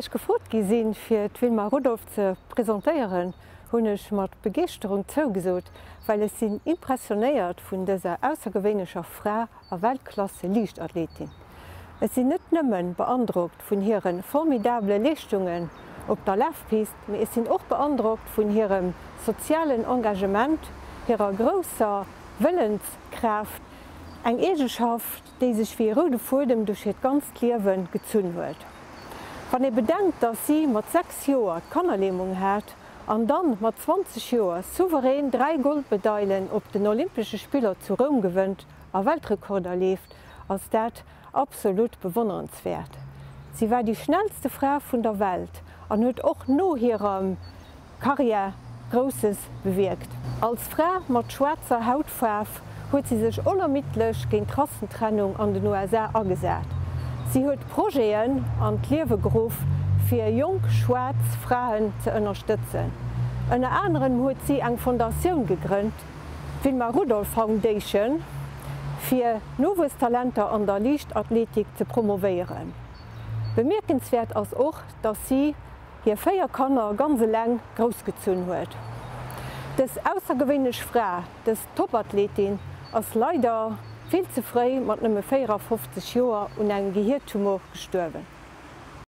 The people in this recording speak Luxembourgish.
Wéi ech gefrot gi sinn, fir d'Wilma Rudolph ze presentéieren, hunn ech mat Begeeschterung zougesot, well ech sinn impressionéiert vun dëser aussergewéinlecher Fra a Weltklasse-Liichtathletin. Ech sinn net nëmmen beandrockt vun hire formidabele Leeschtungen op der Lafpist, mee ech sinn och beandrockt vun hirem sozialen Engagement, hirer grousser Wëllenskraaft, eng Eegeschaft, déi sech wéi e roude Fuedem duerch hiert ganzt Liewe gezunn huet. Wann ee bedenkt, dass si mat 6 Joer d'Kannerlämung hat an dann mat 20 Joer souverän 3 Goldmedailen op den Olympesche Spiller zu Roum gewënnt a Weltrekorder leeft, ass dat absolut bewonnerenswäert. Si war déi schnellste Fra vun der Welt an huet och no hirer Karriär Grousses bewierkt. Als Fra mat schwaarzer Hautfaarf huet si sech onermiddlech géint d'Rassentrennung an den USA agesat. Si huet Projeten an d'Liewe geruff, fir jonk schwaarz Fraen ze ënnerstëtzen. Ënner anerem huet si eng Fondatioun gegrënnt, d'Wilma Rudolph Foundation, fir Nowuesstalenter an der Liichtathletik ze promovéieren. Bemierkenswäert ass och, datt si hir 4 Kanner ganz eleng groussgezunn huet. Dës aussergewéinlech Fra, dës Topathletin ass leider vill ze fréi mat nëmme 54 Joer un engem Gehiertumor gestuerwen.